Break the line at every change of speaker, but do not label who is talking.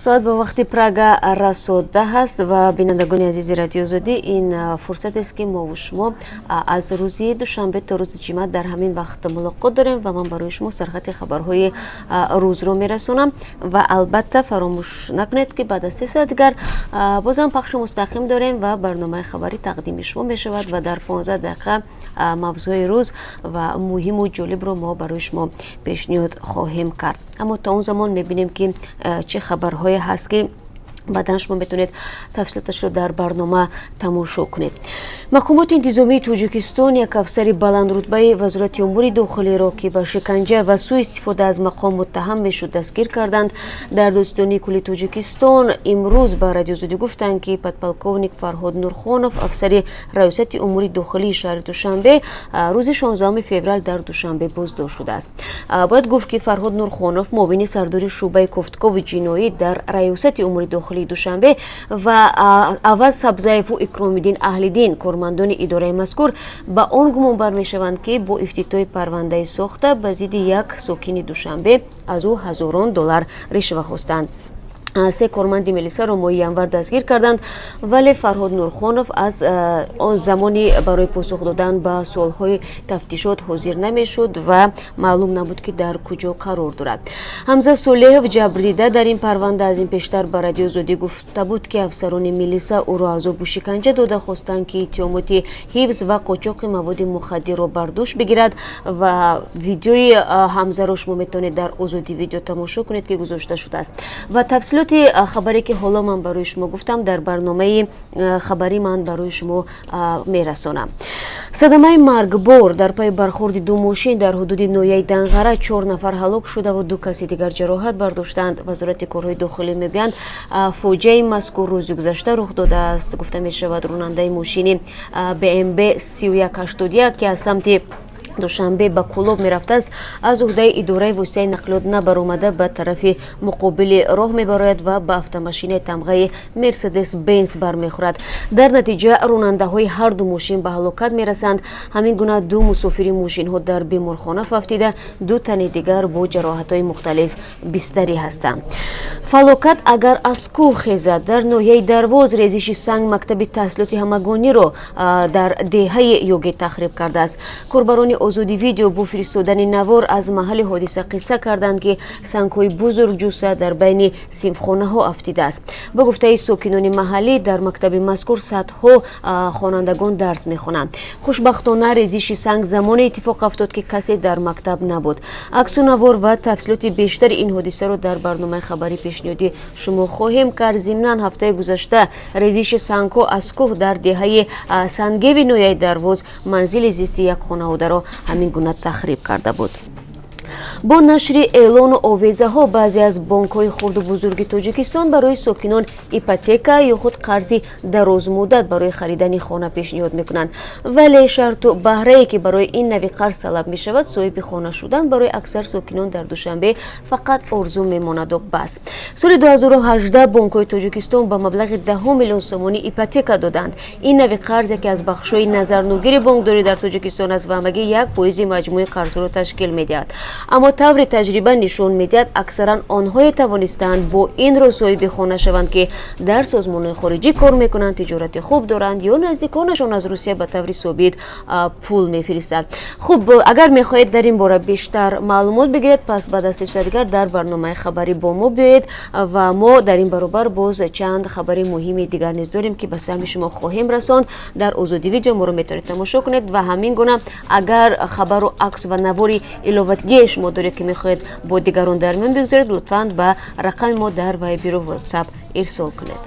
Соат ба вақти Прага расо 10 аст ва, бинандагони азизи Радиои Озодӣ, ин фурсатест, ки мову шумо аз рӯзи душанбе то рӯзи ҷумъа дар ҳамин вақт мулоқот дорем ва ман барои шумо сархати хабарҳои рӯзро мерасонам. Ва албатта, фаромӯш накунед, ки баъд аз 3 соат дигар бозам пахши мустақим дорем ва барномаи хабарӣ тақдими шумо мешавад ва дар 15 дақиқа мавзӯи рӯз ва муҳиму ҷолибро мо барои шумо пешниҳод хоҳем кард. Аммо то он замон мебинем, ки чӣ хабарҳое ҳаст, ки баъдан шумо метавонед тафсилоташро дар барнома тамошо кунед. Мақомоти интизомии Тоҷикистон як афсари баландрутбаи Вазорати умури дохилиро, ки ба шиканҷа ва сӯистифода аз мақом муттаҳам мешуд, дастгир карданд. Дар Додситонии кулли Тоҷикистон имрӯз ба Радиои Озодӣ гуфтанд, ки подполковник Фарҳод Нурхонов, афсари Раёсати умури дохилии шаҳри Душанбе, рӯзи 16 феврал дар Душанбе боздошт шудааст. Бояд гуфт, ки Фарҳод Нурхонов муовини сардори шӯъбаи кофтукови ҷиноӣ дар Раёсати умури дохилии Душанбе ва Аваз Сабзаеву Икромиддин Аҳлиддин, кормандони идораи мазкур, ба он гумонбар мешаванд, ки бо ифтитоҳи парвандаи сохта ба зидди як сокини Душанбе аз ӯ ҳазорон доллар ришва хостанд. Се корманди милисаро моҳи январ дастгир карданд, вале Фарҳод Нурхонов аз он замони барои посух додан ба суолҳои тафтишот ҳозир намешуд ва маълум набуд, ки дар куҷо қарор дорад. Ҳамза Солеҳов, ҷабрдида дар ин парванда, аз ин пештар ба Радиои Озодӣ гуфта буд, ки афсарони милиса ӯро азобу шиканҷа дода, хостанд, ки иттиҳомоти ҳифз ва қочоқи маводи мухаддирро бар дӯш бигирад. Ва видеои Ҳамзаро шумо метавонед дар Озодӣ Видео тамошо кунед, ки гузошта шудааст. Ва тафсилоти хабаре, ки ҳоло ман барои шумо гуфтам, дар барномаи хабарӣ ман барои шумо мерасонам. Садамаи маргбор: дар пайи бархӯрди ду мошин дар ҳудуди ноҳияи Данғара чор нафар ҳалок шудаву ду каси дигар ҷароҳат бардоштанд. Вазорати корҳои дохилӣ мегӯянд, фоҷиаи мазкур рӯзи гузашта рух додааст. Гуфта мешавад, ронандаи мошини БМВ 3181, ки аз самти Душанбе ба Кӯлоб мерафтааст, аз уҳдаи идораи воситаи нақлиёт набаромада, ба тарафи муқобили роҳ мебарояд ва ба автомошинаи тамғаи Мерседес Бенс бармехӯрад. Дар натиҷа ронандаҳои ҳарду мошин ба ҳалокат мерасанд. Ҳамин гуна ду мусофири мошинҳо дар беморхона фавтида, ду тани дигар бо ҷароҳатҳои мухталиф бистарӣ ҳастанд. Фалокат агар аз кӯҳ хезад: дар ноҳияи Дарвоз резиши санг мактаби таҳсилоти ҳамагониро дар деҳаи Ёге тахриб кардааст. Корбарони Озодӣ Видео бо фиристодани навор аз маҳалли ҳодиса қисса карданд, ки сангҳои бузургҷусса дар байни синфхонаҳо афтидааст. Ба гуфтаи сокинони маҳаллӣ, дар мактаби мазкур садҳо хонандагон дарс мехонанд. Хушбахтона, резиши санг замоне иттифоқ афтод, ки касе дар мактаб набуд. Аксу навор ва тафсилоти бештари ин ҳодисаро дар барномаи хабарӣ пешниҳоди шумо хоҳем кард. Зимнан, ҳафтаи гузашта резиши сангҳо аз кӯҳ дар деҳаи Сангеви ноҳияи Дарвоз манзили зисти як хонаводаро ҳамин гуна тахриб карда буд. Бо нашри эълону овезаҳо баъзе аз бонкҳои хурду бузурги Тоҷикистон барои сокинон ипотека ё худ қарзи дарозмуддат барои харидани хона пешниҳод мекунанд, вале шарту баҳрае, ки барои ин нави қарз талаб мешавад, соҳиби хона шудан барои аксар сокинон дар Душанбе фақат орзу мемонаду бас. Соли 2018 бонкҳои Тоҷикистон ба маблағи 10 миллион сомонӣ ипотека доданд. Ин нави қарз яке аз бахшҳои назарногири бонкдорӣ дар Тоҷикистон аст ва ҳамагӣ 1 фоизи маҷмӯи қарзҳоро ташкил медиҳад. Аммо тавре таҷриба нишон медиҳад, аксаран онҳое тавонистаанд бо ин роҳ соҳиби хона шаванд, ки дар созмонҳои хориҷӣ кор мекунанд, тиҷорати хуб доранд ё наздиконашон аз Русия ба таври собит пул мефиристад. Хуб, агар мехоҳед дар ин бора бештар маълумот бигиред, пас баъд аз 3 соат дигар дар барномаи хабарӣ бо мо биёед. Ва мо дар ин баробар боз чанд хабари муҳими дигар низ дорем, ки ба самъи шумо хоҳем расонд. Дар Озодӣ Видео моро метавонед тамошо кунед. Ва ҳамин гуна, агар хабару акс ва навори иловагие шумо доред, ки мехоҳед бо дигарон дар миён бигузоред, лутфан ба рақами мо дар Вайберу Ватсап ирсол кунед.